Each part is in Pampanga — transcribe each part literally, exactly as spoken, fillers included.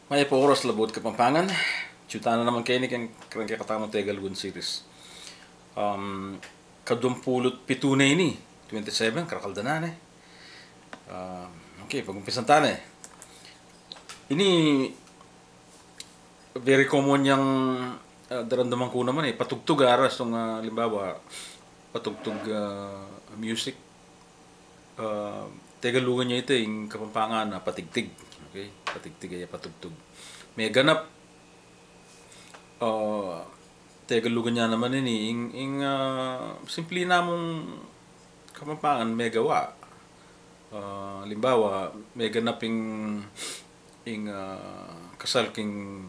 Mayap a oras, Labuad Kapampangan. Atyu tana naman keni keng, keng kekatamung Tegalugan series. Um, kaduang pulu't pitu na ini, twenty-seven, karakal da na ne. Um, okay, pag-umpisan tana ne. Ini, very common yang, ah, daramdaman ku naman e, patugtug, aras nung, ah, alimbawa, patugtug, ah, music. Ah, Tegalugan ya ita, ing Kapampangan na patigtig. Okay? Patigtig ya patugtug. Meganap, ah, Tegalugan ya naman ini, ing, ing, ah, simpli namung Kapampangan, megawa. Ah, alimbawa, meganap ing, ing, ah, kasal king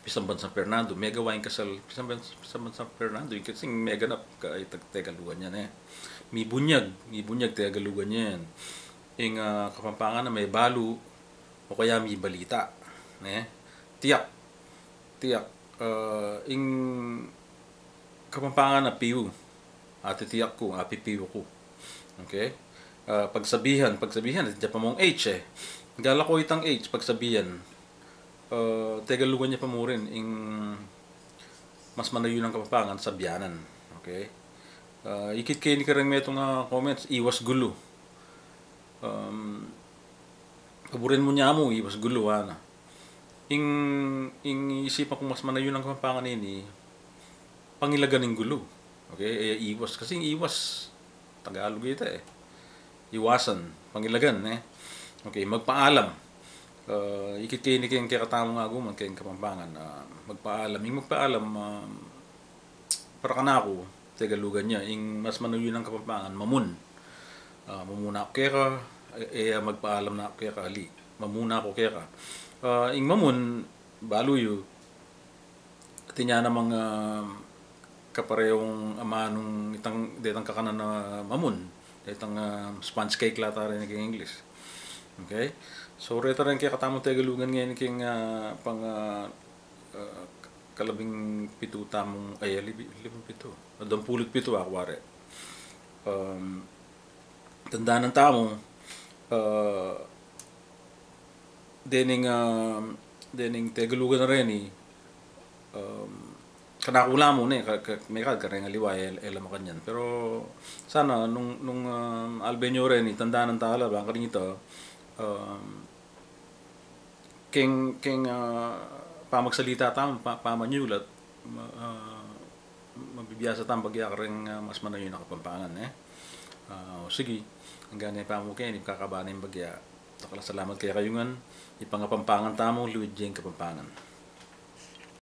Pisamban San Fernando, megawa ing kasal Pisamban, Pisamban San Fernando, ing kasing meganap, ka, ay, Teg-, Tegalugan ya ne. Mibunyag, mibunyag, Tegalugan ya yan. Ing, ah, Kapampangan na mebalu, o kaya mibalita, ne? Tiyak, tiyak, ah, ing Kapampangan na piu. Atitiyak ku, apipiu ku. Okay? Ah, pagsabihan, pagsabihan, atin ya pamung H e. Gala ku itang H, pagsabihan. Ah, Tegalugan ya pa mu rin, ing mas manayun a Kapampangan, sabyanan. Okay? Ah, ikit keni kareng metung a comments, iwas gulu. Um, kaburen mu ne mu, iwas gulu, ana. Ing, ing isipan kung mas manayun a Kapampangan ini, pangilagan ing gulu. Okay? E, iwas. Kasi ing iwas, Tagalog ita e. Iwasan, pangilagan, e. Okay, magpaalam. Ah, ikit keni keng kekatamung aguman keng Kapampangan. Ah, magpaalam. Ing magpaalam, ah, para kanaku, Tegalugan ya, ing mas manayun a Kapampangan, mamun. Ah, mamuna ku keka, e, e, magpaalam na ku keka, ali. Mamuna ku keka. Ah, ing mamun, balu yu, atin ya namang, ah, kaparehung amanung itang, detang kakanan a mamun, detang, ah, sponge cake la ta reni keng English. Okay? So, reta reng kekatamung Tegalugan ngeni keng, ah, pang, ah, ah, kalabing pitu tamung, ay, libi-, libing pitu. Kaduang pulu't pitu, aku wari. Um, tandanan tamu, ah, dening, ah, dening Tegalugan na reni, um, kanaku la mu ne, ka, ka, mekad kareng aliwa, e, e la makanyan. Pero sana nung, nung, um, albe yu reni, tandanan ta la, bang kanita, um, keng, keng, ah, pamagsalita tamu, pa-, pamanyulat, ma-, ah, mabibiasa tamung bagya kareng, ah, mas manayun a Kapampangan, e. Ah, o sige, anggang ne pa mu keni, kakaba ne ing bagya. Dakal a salamat kekayu ngan, ipangapampangan tamu, luid ya ing Kapampangan.